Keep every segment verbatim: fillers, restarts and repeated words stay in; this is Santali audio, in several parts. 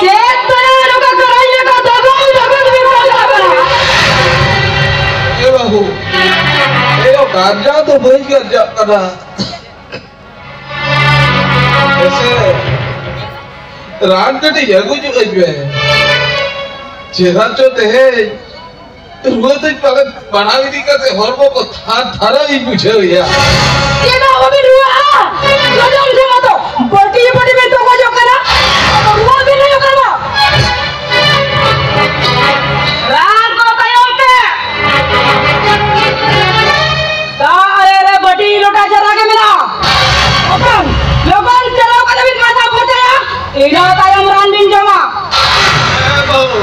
ᱪᱮᱫ ᱛᱟᱭᱟ ᱱᱚᱝᱠᱟ ᱠᱟᱹᱲᱟᱹᱭ ᱞᱮᱠᱟ ᱫᱚᱜᱚᱞ ᱫᱚᱜᱚᱞ ᱵᱤᱱ ᱨᱟᱜ ᱠᱟᱱᱟ? ᱮ ᱵᱟᱹᱵᱩ, ᱮ ᱜᱟᱨᱡᱟ ᱫᱚ ᱵᱟᱹᱧ ᱜᱟᱨᱡᱟᱜ ᱠᱟᱱᱟ᱾ ᱦᱮᱸᱥᱮ? ᱨᱟᱱ ᱠᱟᱹᱴᱤᱡ ᱟᱹᱜᱩ ᱧᱚᱜ ᱟᱹᱧ ᱢᱮ᱾ ᱪᱮᱦᱨᱟ ᱪᱚ ᱛᱮᱦᱮᱧ ᱨᱩᱣᱟᱹ ᱫᱚᱧ ᱯᱟᱞᱮ ᱵᱟᱲᱦᱟᱣ ᱤᱫᱤ ᱠᱟᱛᱮ ᱦᱚᱲᱢᱚ ᱠᱚ ᱛᱷᱟᱨ ᱛᱷᱟᱨᱟᱣ ᱤᱧ ᱵᱩᱡᱷᱟᱹᱣ ᱮᱭᱟ᱾ ᱪᱮᱫᱟᱜ ᱵᱟᱵᱤᱱ ᱨᱩᱣᱟᱹᱜᱼᱟ? ᱞᱚᱡᱚᱱ ᱡᱚᱢᱟ ᱫᱚ ᱵᱟᱹᱴᱤ ᱵᱟᱹᱴᱤ ᱵᱤᱱ ᱛᱚᱜᱚᱡᱚᱜ ᱠᱟᱱᱟ᱾ ᱨᱩᱣᱟᱹ ᱵᱤᱱ ᱦᱩᱭᱩᱜ ᱠᱟᱱᱟ᱾ ᱨᱟᱱ ᱠᱚ ᱛᱟᱭᱚᱢ ᱛᱮ᱾ ᱫᱟᱜ ᱨᱮ, ᱨᱮ ᱵᱟᱹᱴᱤ ᱞᱚᱴᱟ ᱪᱟᱨᱟ ᱜᱮ ᱢᱮᱱᱟᱜᱼᱟ᱾ ᱞᱚᱜᱚᱱ, ᱞᱚᱜᱚᱱ ᱪᱟᱞᱟᱣ ᱠᱟᱛᱮ ᱵᱤᱱ ᱠᱟᱛᱷᱟ ᱯᱷᱟᱨᱪᱟᱭᱟ᱾ ᱤᱱᱟᱹ ᱛᱟᱭᱚᱢ ᱨᱟᱱ ᱵᱤᱱ ᱡᱚᱢᱟ᱾ ᱦᱮᱸ ᱵᱟᱹᱵᱩ,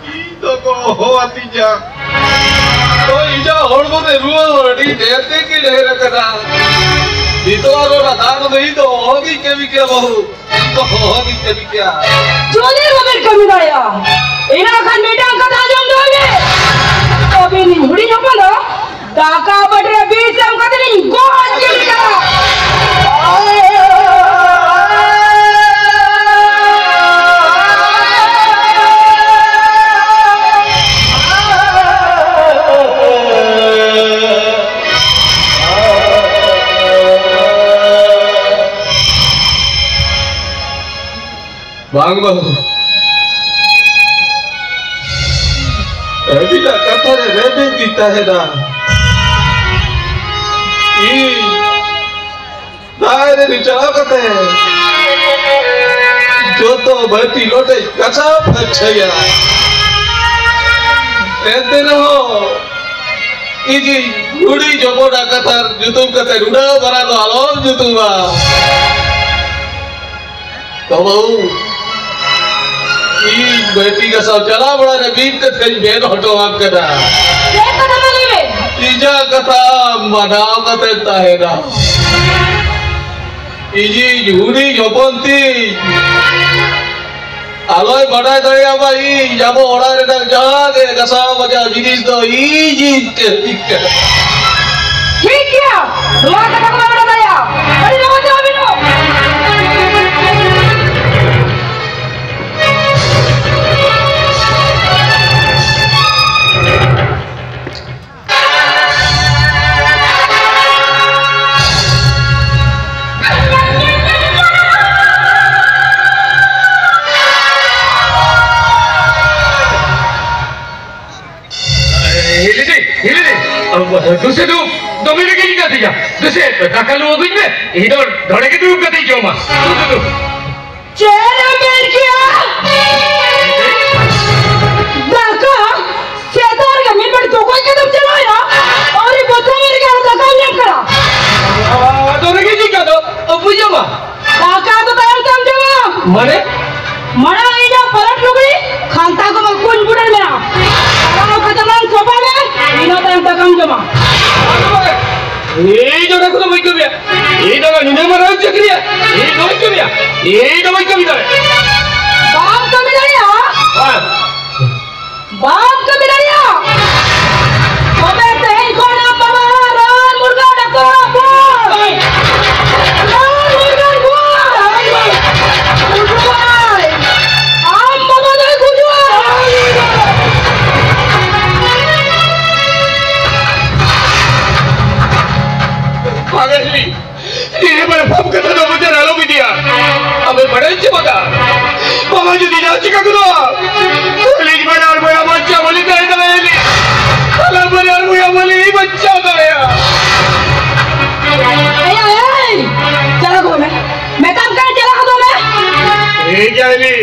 ᱤᱧ ᱫᱚᱠᱚ ᱦᱚᱦᱚ ᱟᱹᱫᱤᱧᱟ᱾ ᱛᱚ ᱤᱧᱟᱹᱜ ᱦᱚᱲᱢᱚ ᱨᱮ ᱨᱩᱣᱟᱹ ᱦᱚᱸ ᱟᱹᱰᱤ ᱰᱷᱮᱨ ᱛᱮ ᱜᱮ ᱰᱷᱮᱨ ᱟᱠᱟᱱᱟ᱾ ᱱᱤᱛᱚᱜ ᱟᱨ ᱚᱱᱟ ᱫᱟᱜ ᱨᱮᱫᱚ ᱤᱧ ᱫᱚ ᱚᱦᱚᱜᱤᱧ ᱠᱟᱹᱢᱤ ᱠᱮᱭᱟ ᱵᱟᱹᱵᱩ᱾ ᱤᱧ ᱫᱚ ᱚᱦᱚᱜᱤᱧ ᱠᱟᱹᱢᱤ ᱠᱮᱭᱟ᱾ ᱡᱩᱫᱤ ᱵᱟᱵᱮᱱ ᱠᱟᱹᱢᱤ ᱫᱟᱲᱮᱭᱟᱜᱼᱟ, ᱤᱱᱟᱹ ᱠᱷᱟᱱ ᱢᱤᱫᱴᱟᱝ ᱠᱟᱛᱷᱟ ᱟᱸᱡᱚᱢ ᱫᱚᱦᱚᱭ ᱢᱮ᱾ ᱟᱹᱵᱤᱱ ᱦᱩᱰᱤᱧ ᱦᱚᱯᱚᱱ ᱫᱚ ᱫᱟᱠᱟ ᱵᱟᱹᱴᱤ ᱨᱮ ᱵᱤᱥ ᱮᱢ ᱠᱟᱛᱮ ᱞᱤᱧ ᱜᱚᱡ ᱜᱤᱰᱤ ᱠᱟᱜᱼᱟ᱾ ᱵᱟᱝ ᱵᱟᱹᱵᱩ, ᱟᱹᱵᱤᱱᱟᱜ ᱠᱟᱛᱷᱟ ᱨᱮ ᱨᱮᱵᱮᱱ ᱜᱤᱧ ᱛᱟᱦᱮᱱᱟ᱾ ᱤᱧ ᱫᱟᱜ ᱨᱮ ᱪᱟᱞᱟᱣ ᱠᱟᱛᱮ ᱡᱚᱛᱚ ᱵᱟᱹᱴᱤ ᱞᱚᱴᱟᱧ ᱠᱟᱪᱟᱣ ᱯᱷᱟᱨᱪᱟᱭᱟ᱾ ᱮᱱᱛᱮ ᱨᱮᱦᱚᱸ ᱤᱧᱤᱡ ᱦᱩᱰᱤᱧ ᱦᱚᱯᱚᱱᱟᱜ ᱠᱟᱛᱷᱟ ᱧᱩᱛᱩᱢ ᱠᱟᱛᱮ ᱩᱰᱟᱹᱣ ᱵᱟᱨᱟ ᱫᱚ ᱟᱞᱚᱢ ᱧᱩᱛᱩᱢᱟ᱾ ᱛᱚ ᱵᱟᱹᱵᱩ, ᱤᱧ ᱵᱟᱹᱴᱤ ᱜᱟᱥᱟᱣ ᱪᱟᱞᱟᱣ ᱵᱟᱲᱟ ᱨᱮ ᱢᱤᱫ ᱠᱟᱛᱷᱟᱧ ᱢᱮᱱ ᱦᱚᱴᱚ ᱟᱢ ᱠᱟᱱᱟ᱾ ᱪᱮᱫ ᱠᱟᱛᱷᱟ ᱢᱟ ᱞᱟᱹᱭ ᱢᱮ? ᱤᱧᱟᱹᱜ ᱠᱟᱛᱷᱟ ᱢᱟᱱᱟᱣ ᱠᱟᱛᱮ ᱛᱟᱦᱮᱱᱟ᱾ ᱤᱧᱤᱡ ᱦᱩᱰᱤᱧ ᱦᱚᱯᱚᱱ ᱛᱤᱧ ᱟᱞᱚᱭ ᱵᱟᱰᱟᱭ ᱫᱟᱲᱮᱭᱟᱜ ᱢᱟ ᱤᱧ ᱟᱵᱚ ᱚᱲᱟᱜ ᱨᱮᱱᱟᱜ ᱡᱟᱦᱟᱸ ᱜᱮ ᱜᱟᱥᱟᱣ ᱢᱟᱡᱟᱣ ᱡᱤᱱᱤᱥ ᱫᱚ ᱤᱧᱤᱧ ᱠᱟᱹᱢᱤ ᱠᱟᱱᱟ᱾ ᱴᱷᱤᱠ ᱜᱮᱭᱟ, ᱱᱚᱣᱟ ᱠᱟᱛᱷᱟ ᱠᱚ ᱵᱟᱭ ᱵᱟᱰᱟᱭᱟ᱾ ᱟᱹᱰᱤ ᱞᱚᱜᱚᱱ ᱪᱟᱞᱟᱜ ᱵᱤᱱ᱾ ᱫᱩᱥᱮ ᱫᱩ, ᱫᱚᱢᱮ ᱨᱮᱸᱜᱮᱡ ᱠᱟᱫᱤᱧᱟ᱾ ᱫᱩᱥᱮ, ᱫᱟᱠᱟ ᱞᱩ ᱟᱹᱜᱩᱧ ᱢᱮ, ᱤᱧ ᱫᱚ ᱱᱚᱰᱮ ᱜᱮ ᱫᱩᱲᱩᱵ ᱠᱟᱛᱮᱧ ᱡᱚᱢᱟ᱾ ᱫᱩ, ᱫᱩ, ᱫᱩ᱾ ᱪᱮᱫ ᱮᱢ ᱢᱮᱱ ᱠᱮᱜᱼᱟ? ᱫᱟᱠᱟ? ᱥᱮᱛᱟᱜ ᱨᱮᱜᱮ ᱢᱤᱫ ᱵᱟᱹᱴᱤ ᱛᱚᱠᱚᱡ ᱠᱟᱛᱮᱢ ᱪᱟᱞᱟᱣᱮᱱᱟ, ᱟᱹᱣᱨᱤ ᱵᱟᱹᱛᱷᱟᱹᱢ ᱨᱮᱜᱮ ᱟᱨ ᱫᱟᱠᱟᱢ ᱧᱟᱢ ᱠᱟᱱᱟ? ᱟᱫᱚ ᱨᱮᱸᱜᱮᱡ ᱤᱧ ᱠᱟᱱ ᱫᱚ, ᱚᱠᱚᱭ ᱡᱚᱢᱟ? ᱫᱟᱠᱟ ᱫᱚ ᱛᱟᱭᱚᱢ ᱛᱮᱢ ᱡᱚᱢᱟ᱾ ᱢᱟᱱᱮ? ᱢᱟᱲᱟᱝ ᱤᱧᱟᱹᱜ ᱯᱟᱞᱟᱴ ᱞᱩᱜᱽᱲᱤ ᱠᱷᱟᱱᱛᱟ ᱠᱚ ᱠᱩᱧ ᱵᱩᱴᱟᱹᱨ ᱢᱮᱱᱟᱜᱼᱟ᱾ ᱪᱟᱞᱟᱣ ᱠᱟᱛᱮ ᱞᱟᱝ ᱥᱟᱯᱷᱟᱭ ᱢᱮ, ᱤᱱᱟᱹ ᱛᱟᱭᱚᱢ ᱫᱟᱠᱟᱢ ᱡᱚᱢᱟ᱾ ᱤᱧ ᱚᱱᱟ ᱠᱚᱫᱚ ᱵᱟᱹᱧ ᱠᱟᱹᱢᱤᱭᱟ᱾ ᱤᱧ ᱫᱚ ᱱᱩᱱᱟᱹᱜ ᱢᱟᱨᱟᱝ ᱪᱟᱹᱠᱨᱤᱭᱟ᱾ ᱤᱧ ᱫᱚ ᱵᱟᱹᱧ ᱠᱟᱹᱢᱤᱭᱟ᱾ ᱤᱧ ᱫᱚ ᱵᱟᱹᱧ ᱠᱟᱹᱢᱤ ᱫᱟᱲᱮᱭᱟᱜᱼᱟ᱾ ᱵᱟᱢ ᱠᱟᱹᱢᱤ ᱫᱟᱲᱮᱭᱟᱜᱼᱟ? ᱦᱮᱸ᱾ ᱵᱟᱢ ᱠᱟᱹᱢᱤ ᱫᱟᱲᱮᱭᱟᱜᱼᱟ? ᱛᱚᱵᱮ ᱛᱮᱦᱮᱧ ᱠᱷᱚᱱ ᱟᱢ ᱵᱟᱵᱟ ᱨᱟᱱ ᱢᱩᱨᱜᱟᱹᱱ ᱰᱟᱠᱛᱚᱨ ᱚᱲᱟᱜ ᱵᱚᱞ᱾ ᱨᱟᱱ ᱢᱩᱨᱜᱟᱹᱱ ᱵᱚᱞ᱾ ᱜᱩᱡᱩᱜᱼᱟᱭ᱾ ᱟᱢ ᱵᱟᱵᱟ ᱫᱚᱭ ᱜᱩᱡᱩᱜᱼᱟ᱾ ᱯᱟᱜᱟᱞᱤ᱾ ᱤᱧ ᱵᱟᱲᱮ ᱯᱟᱯ ᱠᱟᱛᱷᱟ ᱫᱚ ᱢᱚᱪᱟ ᱨᱮ ᱟᱞᱚᱢ ᱤᱫᱤᱭᱟ᱾ ᱟᱢᱮᱢ ᱵᱟᱲᱟᱭ ᱪᱮ ᱵᱟᱝᱟ? ᱵᱟᱵᱟ ᱡᱩᱫᱤ ᱡᱟᱦᱟᱸ ᱪᱤᱠᱟ ᱜᱚᱫᱚᱜᱼᱟ, ᱟᱹᱞᱤᱧ ᱵᱟᱱᱟᱨ ᱵᱚᱭᱦᱟ ᱵᱟᱧᱪᱟᱣ ᱵᱟᱹᱞᱤᱧ ᱛᱟᱦᱮᱸ ᱫᱟᱲᱮᱭᱟᱜᱼᱟ᱾ ᱟᱞᱟᱝ ᱵᱟᱱᱟᱨ ᱵᱚᱭᱦᱟ ᱵᱟᱹᱞᱤᱧ ᱵᱟᱧᱪᱟᱣ ᱫᱟᱲᱮᱭᱟᱜᱼᱟ᱾ ᱮᱭ, ᱮᱭ, ᱮᱭ! ᱪᱟᱞᱟᱣ ᱜᱚᱫᱚᱜ ᱢᱮ᱾ ᱢᱮᱛᱟᱢ ᱠᱟᱱᱟ, ᱪᱟᱞᱟᱣ ᱜᱚᱫᱚᱜ ᱢᱮ᱾ ᱮᱭ ᱡᱟᱭᱞᱤ,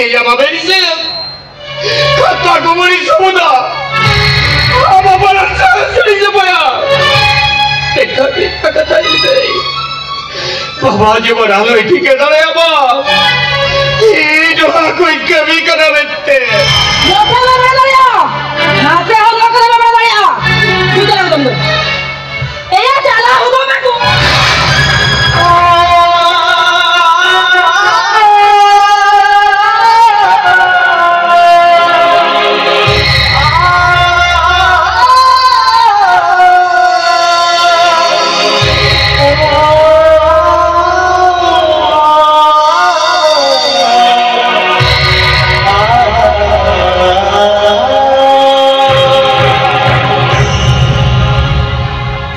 ᱮᱭ ᱟᱢᱟᱵᱮᱱ ᱥᱮ? ᱠᱟᱛᱷᱟ ᱠᱚ ᱵᱟᱹᱲᱤᱡ ᱥᱚᱢᱩᱫᱟ᱾ ᱟᱢ ᱟᱵᱟᱨ ᱥᱟᱨᱟ ᱥᱟᱹᱲᱤ ᱪᱟᱵᱟᱭᱟ᱾ ᱮᱱᱠᱷᱟᱱ ᱢᱤᱫᱴᱟᱝ ᱠᱟᱛᱷᱟ ᱞᱟᱹᱭ ᱫᱟᱹᱧ᱾ ᱵᱟᱵᱟ ᱡᱮᱢᱚᱱ ᱟᱞᱚᱭ ᱴᱷᱤᱠᱟᱹ ᱫᱟᱲᱮᱭᱟᱜ ᱢᱟ᱾ ᱤᱧ ᱱᱚᱣᱟ ᱠᱚᱧ ᱠᱟᱹᱢᱤ ᱠᱟᱱᱟ ᱢᱮᱱᱛᱮ᱾ ᱱᱚᱛᱮ ᱵᱟᱢ ᱦᱮᱡ ᱫᱟᱲᱮᱭᱟᱜᱼᱟ᱾ ᱱᱟᱥᱮ ᱦᱚᱸ ᱱᱚᱛᱮ ᱵᱟᱢ ᱦᱮᱡ ᱫᱟᱲᱮᱭᱟᱜᱼᱟ᱾ ᱵᱩᱡᱷᱟᱹᱣ ᱠᱮᱫᱟᱢ ᱛᱚ? ᱮᱭᱟ, ᱪᱟᱞᱟᱣ ᱦᱚᱫᱚᱜ ᱢᱮ ᱜᱚ᱾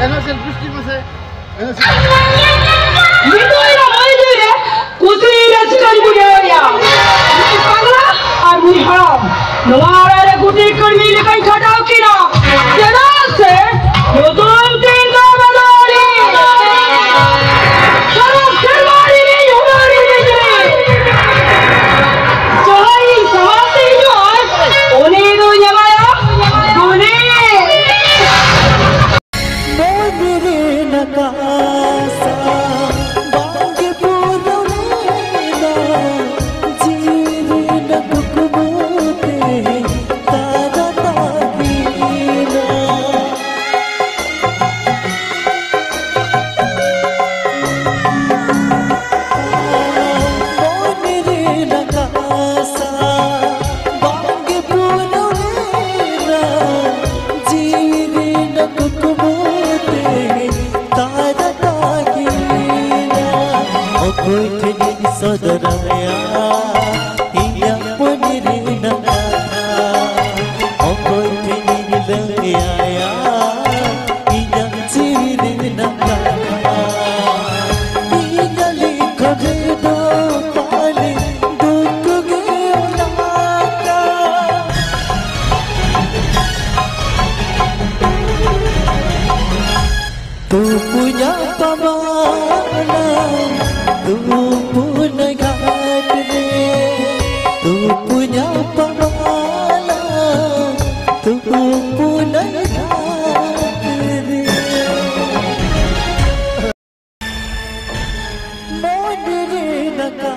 ᱮᱱᱦᱚᱸ selfie stick ᱢᱮᱥᱮ᱾ ᱱᱤᱛᱚᱜ ᱤᱧᱟᱜ ᱢᱚᱱᱮ ᱡᱤᱣᱤ ᱨᱮ ᱠᱩᱥᱤ ᱨᱟᱹᱥᱠᱟᱹᱧ ᱵᱩᱡᱷᱟᱹᱣᱮᱫᱼᱟ᱾ ᱱᱩᱭ ᱯᱟᱜᱽᱞᱟ ᱟᱨ ᱱᱩᱭ ᱦᱟᱲᱟᱢ ᱱᱚᱣᱟ ᱚᱲᱟᱜ ᱨᱮ ᱜᱩᱴᱤ ᱠᱟᱹᱲᱢᱤ ᱞᱮᱠᱟᱧ ᱠᱷᱟᱴᱟᱣ ᱠᱤᱱᱟ᱾ ᱪᱮᱫᱟᱜ ᱚᱠᱚᱭ ᱴᱷᱮᱱᱤᱧ ᱥᱚᱫᱚᱨᱟᱭᱟ ᱤᱧᱟᱹᱜ ᱢᱚᱱᱮ ᱨᱮᱱᱟᱜ ᱠᱟᱛᱷᱟ? ᱚᱠᱚᱭ ᱴᱷᱮᱱᱤᱧ ᱞᱟᱹᱭᱟᱭᱟ ᱤᱧᱟᱹᱜ ᱡᱤᱣᱤ ᱨᱮᱱᱟᱜ ᱠᱟᱛᱷᱟ? ᱤᱧᱟᱹᱜ ᱞᱮᱠᱷᱟ ᱨᱮᱫᱚ ᱯᱟᱞᱮ ᱫᱩᱠ ᱜᱮ ᱚᱱᱟ ᱠᱟᱱ᱾ ᱛᱩᱯᱩ ᱧᱟᱯᱟᱢᱟᱞᱟᱝ ᱛᱩᱯᱩᱱ ᱜᱷᱟᱴ ᱨᱮ, ᱛᱩᱯᱩ ᱧᱟᱯᱟᱢᱟᱞᱟᱝ ᱛᱩᱯᱩᱱ ᱜᱷᱟᱴ ᱨᱮ᱾ ᱢᱚᱱᱮ ᱨᱮ ᱫᱟᱠᱟ